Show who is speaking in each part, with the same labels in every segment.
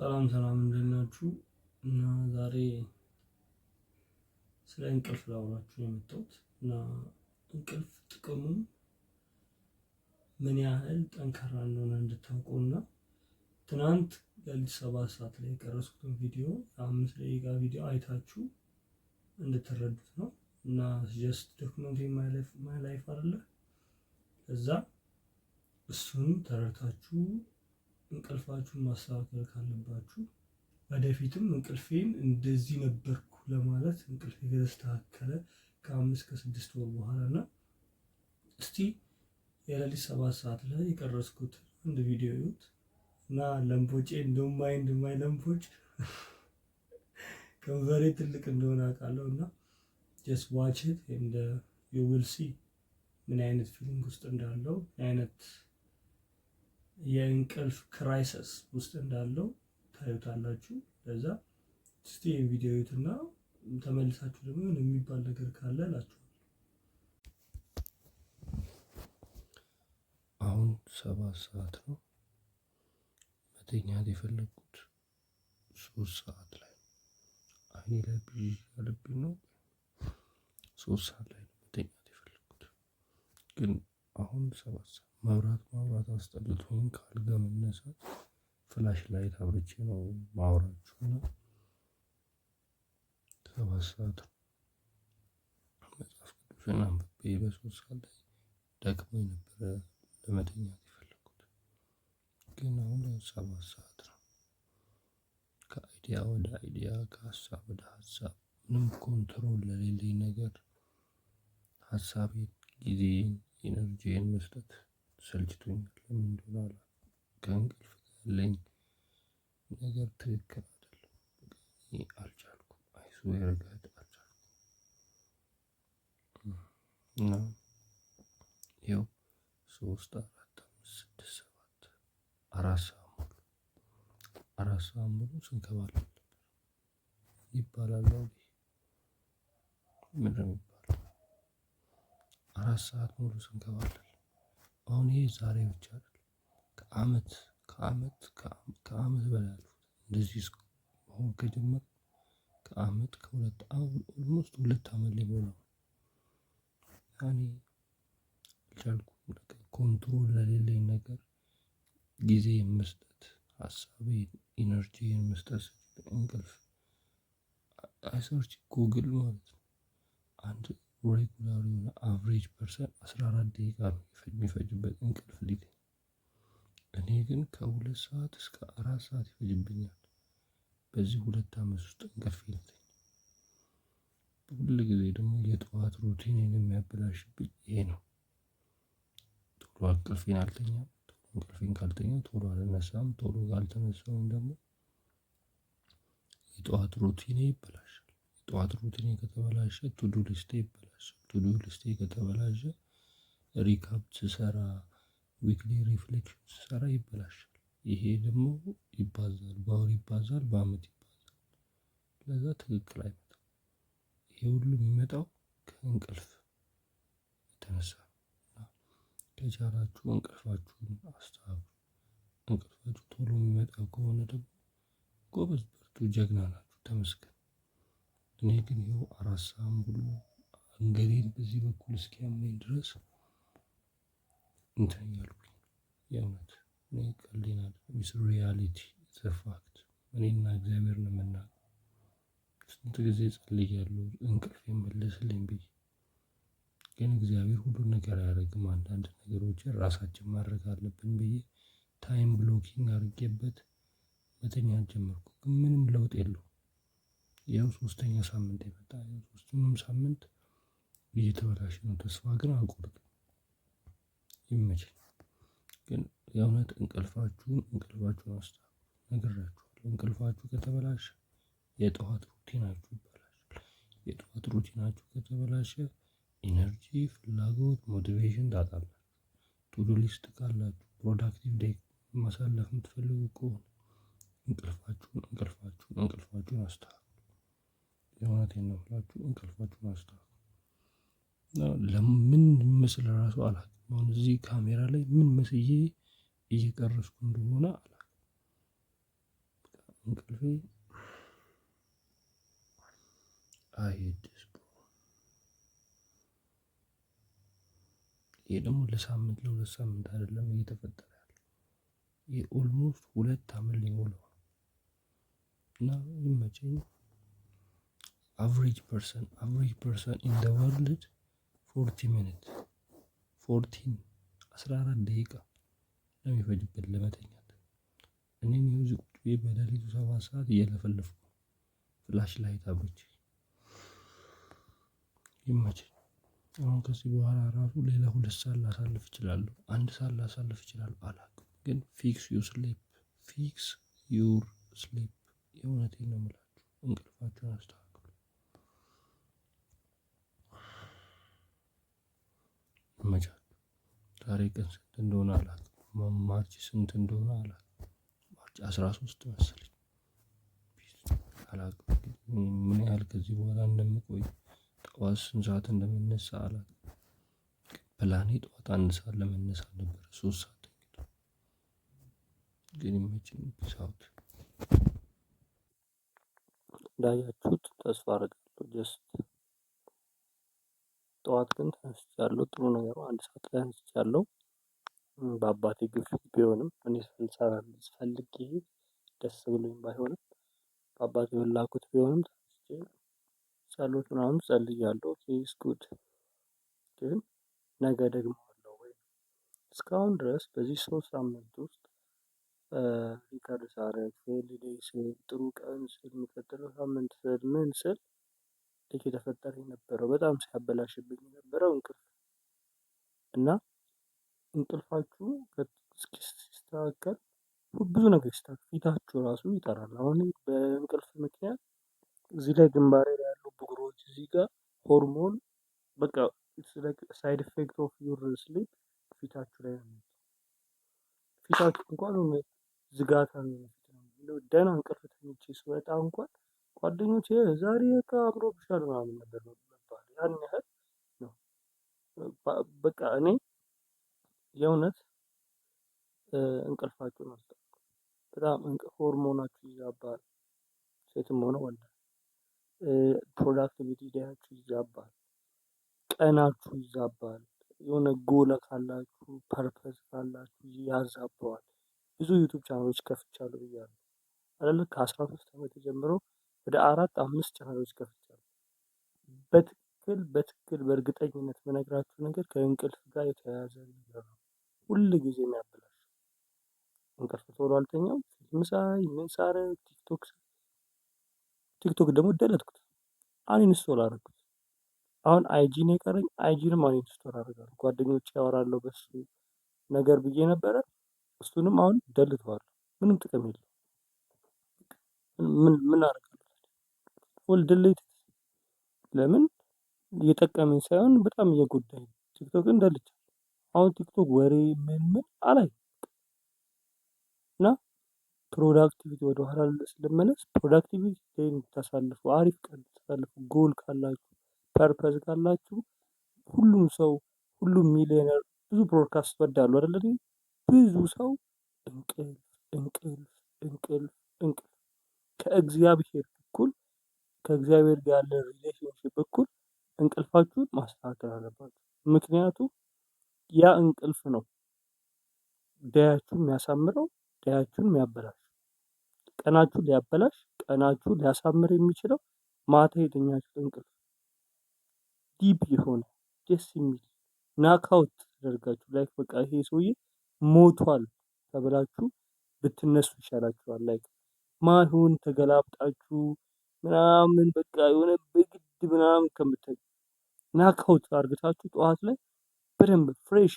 Speaker 1: ሰላም ሰላም፣ እንዴት ናችሁ? እና ዛሬ ስለ እንቅልፍ ላውራችሁ ነው የመጣሁት። እና እንቅልፍ ጥቅሙ ምን ያህል ጠንካራ እንደሆነ እንድታውቁ እና ትናንት ሌሊት 7 ሰዓት ላይ የቀረጽኩትን ቪዲዮ፣ የ5 ደቂቃ ቪዲዮ አይታችሁ እንድትረዱት ነው። እና just documenting my life አይደለ? ከዛ እሱን ተረድታችሁ እንቅልፋችሁን ማስተካከል ካለባችሁ፣ ወደፊትም እንቅልፌን እንደዚህ ነበርኩ ለማለት፣ እንቅልፌ ከተስተካከለ ከ5 ከ6 ወር በኋላ። እና እስቲ የሌሊት 7 ሰዓት ላይ የቀረጽኩት አንድ ቪዲዮ ይዩት እና ለምቦጬ don't mind my ለምቦጭ፣ ከንፈሬ ትልቅ እንደሆነ አውቃለሁ። እና just watch it and you will see ምን አይነት feeling ውስጥ እንዳለው፣ ምን አይነት የእንቅልፍ crisis ውስጥ እንዳለው ታዩታላችሁ። ለዛ እስቲ ይህን ቪዲዮ እዩትና ተመልሳችሁ ደግሞ የሆነ የሚባል ነገር ካለ እላችኋለሁ።
Speaker 2: አሁን 7 ሰዓት ነው። መተኛት የፈለግኩት 3 ሰዓት ላይ፣ አይኔ ላይ ብዥ ያለብኝ ነው። 3 ሰዓት ላይ ነው መተኛት የፈለግኩት፣ ግን አሁን 7 ሰዓት። መብራት ማብራት አስጠልቶኝ ከአልጋ መነሳት flash light አብርቼ ነው ማውራችሁ። እና 7 ሰዓት ነው። መጽሐፍ ቅዱስን አንብቤ በ3 ሰዓት ላይ ደክሞኝ ነበረ ለመተኛት የፈለግኩት፣ ግን አሁን 7 ሰዓት ነው። ከ idea ወደ idea፣ ከሀሳብ ወደ ሀሳብ፣ ምንም control ለሌለኝ ነገር ሀሳቤን፣ ጊዜን፣ energy ን መስጠት ሰልችቶኛል። ለምን እንደሆነ አላውቅም። ከእንቅልፍ ጋር ያለኝ ነገር ትክክል አይደለም። በቃ እኔ አልቻልኩም። I swear God አልቻልኩም። እና ይኸው ሶስት፣ አራት፣ አምስት፣ ስድስት፣ ሰባት፣ 4 ሰዓት ሙሉ፣ 4 ሰዓት ሙሉ ስንከባለል ነበር ይባላል። ምንድን ነው የሚባለው? 4 ሰዓት ሙሉ ስንከባለል። አሁን ይሄ ዛሬ ብቻ አይደለም። ከአመት በላይ አልፎት እንደዚህ መሆን ከጀመረ ከአመት ከሁለት almost 2 አመት ሊሞላው። እኔ አልቻልኩም። Control ለሌለኝ ነገር ጊዜ መስጠት፣ ሀሳቤን፣ energy ን መስጠት። እንቅልፍ I search ጉግል ማለት ነው። አንድ regular የሆነ average person 14 ደቂቃ ነው የሚፈጅበት እንቅልፍ ሊተኛ። እኔ ግን ከ2 ሰዓት እስከ 4 ሰዓት ይፈጅብኛል። በዚህ 2 አመት ውስጥ እንቅልፍ ልተኛ። ሁል ጊዜ ደግሞ የጠዋት routine ኔን የሚያበላሽብኝ ይሄ ነው። ቶሎ እንቅልፌን አልተኛም። ቶሎ እንቅልፌን ካልተኛሁ ቶሎ አልነሳም። ቶሎ ካልተነሳሁኝ ደግሞ የጠዋት routine ኔ ይበላሻል። የጠዋት routine ኔ ከተበላሸ to-do list ኤ ይበላሻል። To-do list ኤ ከተበላሸ recap ስሰራ፣ weekly reflection ስሰራ ይበላሻል። ይሄ ደግሞ ይባዛል፣ በወር ይባዛል፣ በአመት ይባዛል። ለዛ ትክክል አይመጣም። ይሄ ሁሉ የሚመጣው ከእንቅልፍ የተነሳ ነው። እና ከቻላችሁ እንቅልፋችሁን አስተካክሉ። እንቅልፋችሁ ቶሎ የሚመጣ ከሆነ ደግሞ ጎበዝ፣ በርቱ፣ ጀግና ናችሁ፣ ተመስገን። እኔ ግን ይኸው 4 ሰዓት ሙሉ አንገቴን በዚህ በኩል እስኪያመኝ ድረስ እንትን እያልኩኝ ነው። የእውነት እኔ ቀልዴን አይደለም። It's reality, it's a fact። እኔና እግዚአብሔር ነው የምናውቀው። ስንት ጊዜ ጸልያለሁ እንቅልፌን መልስልኝ ብዬ፣ ግን እግዚአብሔር ሁሉን ነገር አያደርግም። አንዳንድ ነገሮችን ራሳችን ማድረግ አለብን ብዬ time blocking አድርጌበት መተኛት ጀመርኩ። ግን ምንም ለውጥ የለውም። ይኸው ሶስተኛ ሳምንት የመጣ ሶስቱንም ሳምንት እየተበላሸ ነው። ተስፋ ግን አልቆርጥም። ይመቸኝ። ግን የእውነት እንቅልፋችሁን አስተካክሉ። ነግራችኋለሁ። እንቅልፋችሁ ከተበላሸ የጠዋት routine ኣችሁ ይበላሻል። የጠዋት routine ኣችሁ ከተበላሸ energy፣ ፍላጎት፣ motivation ታጣላችሁ። To-do list ካላችሁ፣ productive day ማሳለፍ የምትፈልጉ ከሆነ እንቅልፋችሁን፣ እንቅልፋችሁን፣ እንቅልፋችሁን አስተካክሉ። የእውነቴን ነው የምላችሁ፣ እንቅልፋችሁን አስተካክሉ። ለምን ምስል ራሱ አላውቅም። አሁን እዚህ ካሜራ ላይ ምን መስዬ እየቀረጽኩ እንደሆነ አላውቅም። እንቅልፌ I hate this bro። ይሄ ደግሞ ለሳምንት ለ2 ሳምንት አይደለም እየተፈጠረ ያለው። ይሄ almost 2 አመት ሊሞላው ነው። እና ይመቸኝ። Average person in the world 40 minute, 14 14 ደቂቃ ነው የሚፈጅበት ለመተኛት። እኔም ይኸው እዚህ ቁጭ ብዬ በሌሊቱ 7 ሰዓት እየለፈለፍኩ ነው። Flash light አብርቼ። ይመቸኝ። አሁን ከዚህ በኋላ ራሱ ሌላ 2 ሰዓት ላሳልፍ እችላለሁ፣ 1 ሰዓት ላሳልፍ እችላለሁ፣ አላውቅም። ግን fix your sleep, fix your sleep። የእውነቴን ነው የምላችሁ፣ እንቅልፋችሁን አስተካክሉ። ይመቻችሁ። ዛሬ ቀን ስንት እንደሆነ አላውቅም። March ስንት እንደሆነ አላውቅም። March 13 መሰለኝ። አላውቅም ምን ያህል ከዚህ በኋላ እንደምቆይ፣ ጠዋት ስንት ሰዓት እንደምነሳ አላውቅም። ፕላኔ ጠዋት 1 ሰዓት ለመነሳት ነበር፣ 3 ሰዓት ተኝቶ። ግን ይመቸኝ። Peace out።
Speaker 1: እንዳያችሁት ተስፋ አደርጋለሁ። Just ጠዋት ግን ተነስቻለሁ። ጥሩ ነገሩ 1 ሰዓት ላይ ተነስቻለሁ። በአባቴ ግፊት ቢሆንም፣ እኔ ፈልጌ ደስ ብሎኝ ባይሆንም፣ በአባቴ ፍላጎት ቢሆንም ተነስቼ ጸሎት ምናምን ጸልያለሁ። It's good። ግን ነገ ደግሞ አለው ወይ? እስካሁን ድረስ በዚህ 3 ሳምንት ውስጥ record ሳደርግ፣ failed day ስል፣ ጥሩ ቀን ስል፣ የሚቀጥለው ሳምንት ስል፣ ምን ስል እየተፈጠረ የነበረው በጣም ሲያበላሽብኝ የነበረው እንቅልፍ። እና እንቅልፋችሁ ሲስተካከል ብዙ ነገር ይስተካከል፣ ፊታችሁ ራሱ ይጠራል። አሁን በእንቅልፍ ምክንያት እዚህ ላይ ግንባሬ ላይ ያሉ ብጉሮች እዚህ ጋር ሆርሞን በቃ side effect of your sleep ፊታችሁ ላይ ነው። ፊታችሁ እንኳን ዝጋታ ነው ፊት ነው። ደህና እንቅልፍ ተኝቼ ስወጣ እንኳን ጓደኞቼ ዛሬ በቃ አምሮብሻል ምናምን ነበር መባል፣ ያን ያህል ነው። በቃ እኔ የእውነት እንቅልፋችሁን አስተካክሉ። በጣም ሆርሞናችሁ ይዛባል። ሴትም ሆነ ወንድ productivity day ያችሁ ይዛባል። ቀናችሁ ይዛባል። የሆነ ጎል ካላችሁ፣ purpose ካላችሁ ያዛባዋል። ብዙ YouTube ቻናሎች ከፍቻለሁ ብያለሁ አይደለ? ከ13 አመት ጀምሮ ወደ አራት አምስት ቻናሎች ከፍቻለሁ። በትክክል በትክክል በእርግጠኝነት የምነግራችሁ ነገር ከእንቅልፍ ጋር የተያያዘ ነገር ነው። ሁል ጊዜ የሚያበላሽ እንቅልፍ ቶሎ አልተኛም። ፊልም ሳይ፣ ምን ሳረግ፣ TikTok ደግሞ delete ኩት፣ uninstall አደረኩት። አሁን IG ነው የቀረኝ። IG ንም uninstall አደርጋለሁ። ጓደኞቼ ያወራለሁ በሱ ነገር ብዬ ነበረ። እሱንም አሁን ደልተዋለሁ። ምንም ጥቅም የለውም። ምን ምን አደርጋለሁ? Full delete። ለምን? እየጠቀመኝ ሳይሆን በጣም እየጎዳኝ ነው። TikTok ን ደልቻለሁ። አሁን TikTok ወሬ ምን ምን አላይም። እና productivity ወደኋላ ስልመለስ productivity day እንድታሳልፉ፣ አሪፍ ቀን እንድታሳልፉ፣ ጎል ካላችሁ፣ purpose ካላችሁ፣ ሁሉም ሰው፣ ሁሉም ሚሊዮነር፣ ብዙ ፖድካስት እወዳለሁ አይደለ? ብዙ ሰው እንቅልፍ እንቅልፍ እንቅልፍ እንቅልፍ ከእግዚአብሔር እኩል፣ ከእግዚአብሔር ጋር ያለ relationship እኩል እንቅልፋችሁን ማስተካከል አለባችሁ። ምክንያቱም ያ እንቅልፍ ነው day ያችሁን የሚያሳምረው፣ day ያችሁን የሚያበላሽ፣ ቀናችሁን ሊያበላሽ፣ ቀናችሁን ሊያሳምር የሚችለው ማታ የተኛችሁት እንቅልፍ deep የሆነ ደስ የሚል knockout ተደርጋችሁ like በቃ ይሄ ሰውዬ ሞቷል ተብላችሁ ብትነሱ ይሻላችኋል። Like ማይሆን ተገላብጣችሁ ምናምን በቃ የሆነ በግድ ምናምን ከምትል knockout አርግታችሁ ጠዋት ላይ በደንብ fresh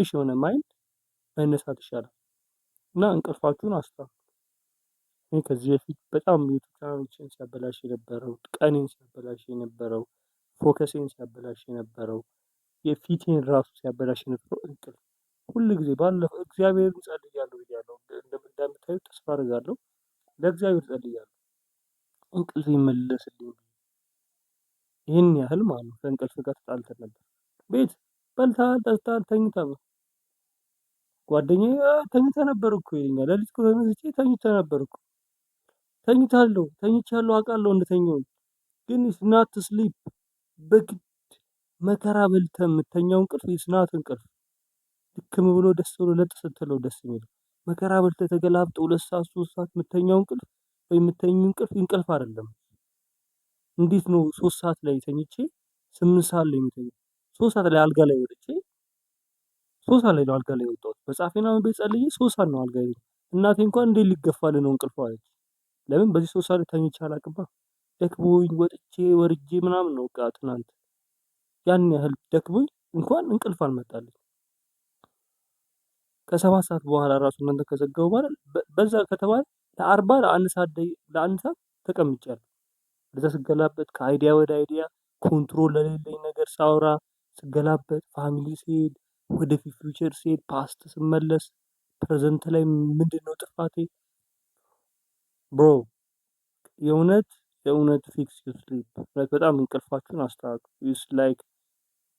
Speaker 1: የሆነ mind መነሳት ይሻላል። እና እንቅልፋችሁን አስተካክሉ። እኔ ከዚህ በፊት በጣም YouTube ቻናሎችን ሲያበላሽ የነበረው፣ ቀኔን ሲያበላሽ የነበረው፣ focus ኤን ሲያበላሽ የነበረው፣ የፊቴን ራሱ ሲያበላሽ የነበረው እንቅልፍ። ሁል ጊዜ ባለፈው እግዚአብሔርን ጸልያለሁ ብያለሁ። እንደምታዩት ተስፋ አደርጋለሁ። ለእግዚአብሔር ጸልያለሁ። እንቅልፍ ይመለስልኝ። ይህን ያህል ማለት ነው። ከእንቅልፍ ጋር ተጣልተን ነበር። ቤት በልተሃል፣ ጠጥተሃል፣ ተኝተሃል። ጓደኛዬ ተኝተህ ነበር እኮ ይለኛል። ሌሊት እኮ ተነስቼ ተኝተህ ነበር እኮ። ተኝታለሁ፣ ተኝቻለሁ፣ አውቃለሁ እንደተኛሁኝ፣ ግን it's not sleep። በግድ መከራ በልተህ የምተኛው እንቅልፍ it's not እንቅልፍ። ድክም ብሎ ደስ ብሎ ለጥ ስትለው ደስ የሚለው፣ መከራ በልተህ ተገላብጠህ 2 ሰዓት 3 ሰዓት የምተኛው እንቅልፍ ወይ የምተኚው እንቅልፍ እንቅልፍ አይደለም። እንዴት ነው 3 ሰዓት ላይ ተኝቼ 8 ሰዓት ላይ የምተኛው? 3 ሰዓት ላይ አልጋ ላይ ወጥቼ፣ 3 ሰዓት ላይ ነው አልጋ ላይ የወጣሁት። መጽሐፌን አንብቤ ጸልዬ 3 ሰዓት ነው አልጋ ላይ። እናቴ እንኳን እንዴት ሊገፋልህ ነው እንቅልፏ አለች። ለምን በዚህ 3 ሰዓት ላይ ተኝቼ አላውቅማ። ደክሞኝ ወጥቼ ወርጄ ምናምን ነው። በቃ ትናንት ያን ያህል ደክሞኝ እንኳን እንቅልፍ አልመጣልኝ። ከ7 ሰዓት በኋላ ራሱ እናንተ ከዘጋሁ በኋላ በዛ ከተባለ ለ40 ለ1 ሰዓት ለ1 ሰዓት ተቀምጫለሁ። እዛ ስገላበጥ ከ idea ወደ idea፣ control ለሌለኝ ነገር ሳወራ ስገላበጥ፣ family ሲሄድ፣ ወደፊት future ሲሄድ፣ past ስመለስ፣ present ላይ ምንድነው ጥፋቴ? Bro፣ የእውነት የእውነት fix your sleep። በጣም እንቅልፋችሁን አስተካክሉ። It's like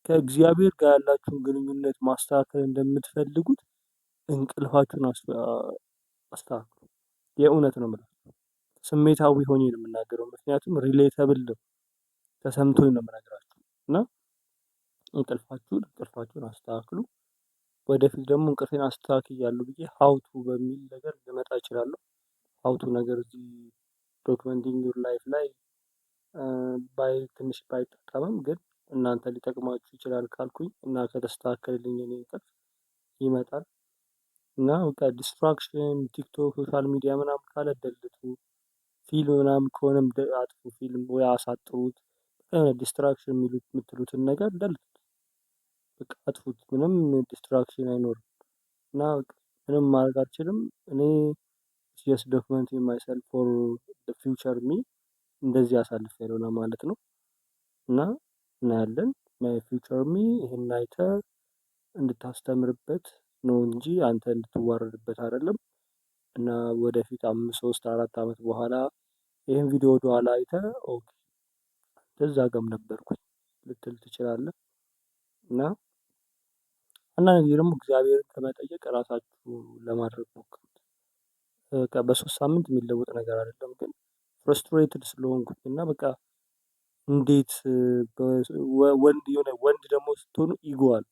Speaker 1: ከእግዚአብሔር ጋር ያላችሁን ግንኙነት ማስተካከል እንደምትፈልጉት እንቅልፋችሁን አስተካክሉ። የእውነት ነው የምላችሁ። ስሜታዊ ሆኜ ነው የምናገረው፣ ምክንያቱም relatable ነው፣ ተሰምቶኝ ነው የምነግራችሁ። እና እንቅልፋችሁን አስተካክሉ። ወደፊት ደግሞ እንቅልፌን አስተካክያለሁ ብዬ how to በሚል ነገር ልመጣ እችላለሁ። How to ነገር እዚህ documenting your life ላይ ባይ ትንሽ ባይጠቀምም ግን እናንተ ሊጠቅማችሁ ይችላል ካልኩኝ እና ከተስተካከለልኝ የኔ እንቅልፍ ይመጣል። እና በቃ distraction ቲክቶክ፣ social media ምናምን ካለ delete ኡ። ፊልም ምናምን ከሆነም አጥፉ፣ ፊልም ወይ አሳጥሩት። የሆነ distraction የሚሉት የምትሉትን ነገር delete ኡት። በቃ አጥፉት። ምንም distraction አይኖርም። እና ምንም ማድረግ አልችልም። እኔ just documenting myself for the future me፣ እንደዚህ አሳልፌያለሁ ለማለት ነው። እና እናያለን፣ my future me ይሄን አይተህ እንድታስተምርበት ነው እንጂ አንተ እንድትዋረድበት አይደለም። እና ወደፊት 5 3 4 አመት በኋላ ይሄን ቪዲዮ ወደኋላ አይተህ okay እዛ ጋርም ነበርኩኝ ልትል ትችላለህ። እና አንዳንድ ጊዜ ደግሞ እግዚአብሔርን ከመጠየቅ ራሳችሁ ለማድረግ ሞክሩት። በቃ በ3 ሳምንት የሚለወጥ ነገር አይደለም፣ ግን frustrated ስለሆንኩኝ እና በቃ እንዴት ወንድ የሆነ፣ ወንድ ደግሞ ስትሆኑ ego አለ።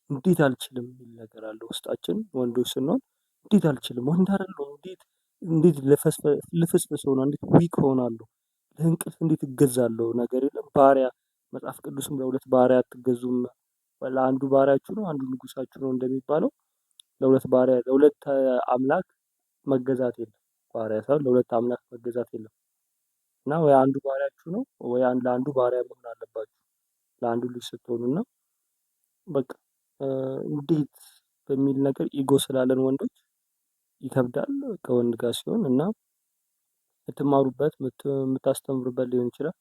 Speaker 1: እንዴት አልችልም የሚል ነገር አለ ውስጣችን። ወንዶች ስንሆን እንዴት አልችልም፣ ወንድ አይደለሁም፣ እንዴት ልፍስፍስ ሆናለሁ፣ እንዴት weak እሆናለሁ፣ ለእንቅልፍ እንዴት እገዛለሁ ነገር የለም። ባሪያ፣ መጽሐፍ ቅዱስም ለሁለት ባሪያ አትገዙም፣ ለአንዱ ባሪያችሁ ነው፣ አንዱ ንጉሳችሁ ነው እንደሚባለው፣ ለሁለት ባሪያ፣ ለሁለት አምላክ መገዛት የለም። ባሪያ ሳይሆን ለሁለት አምላክ መገዛት የለም። እና ወይ አንዱ ባሪያችሁ ነው ወይ ለአንዱ ባሪያ መሆን አለባችሁ ለአንዱ ልጅ ስትሆኑ። እና በቃ እንዴት በሚል ነገር ego ስላለን ወንዶች ይከብዳል ከወንድ ጋር ሲሆን። እና የምትማሩበት፣ የምታስተምሩበት ሊሆን ይችላል።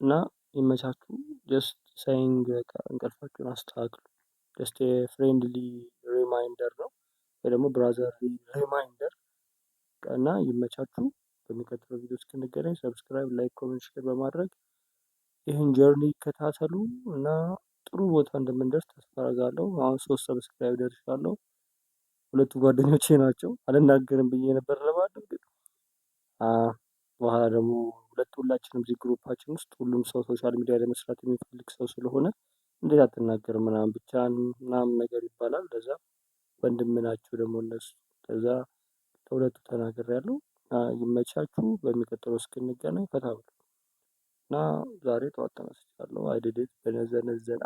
Speaker 1: እና ይመቻችሁ። Just saying፣ በቃ እንቅልፋችሁን አስተካክሉ። Just friendly reminder ነው ወይ ደግሞ brotherly reminder። እና ይመቻችሁ። በሚቀጥለው ቪዲዮ እስክንገናኝ subscribe፣ like፣ comment፣ share በማድረግ ይህን journey ይከታተሉ እና ጥሩ ቦታ እንደምንደርስ ተስፋ አደርጋለሁ። አሁን ሶስት subscribe ደርሻለሁ። ሁለቱ ጓደኞቼ ናቸው። አልናገርም ብዬ ነበር ለማንም፣ ግን በኋላ ደግሞ ሁለት ሁላችንም እዚህ group ኣችን ውስጥ ሁሉም ሰው social media ላይ መስራት የሚፈልግ ሰው ስለሆነ እንዴት አትናገርም ምናምን ብቻህን ምናምን ነገር ይባላል። ለዛ ወንድም ናቸው ደግሞ እነሱ፣ ከዛ ለሁለቱ ተናግሬያለሁ። ይመቻችሁ። በሚቀጥለው እስክንገናኝ ፈታ በሉ። እና ዛሬ ጠዋት ተነስቻለሁ። I did it። በነዘነዘና።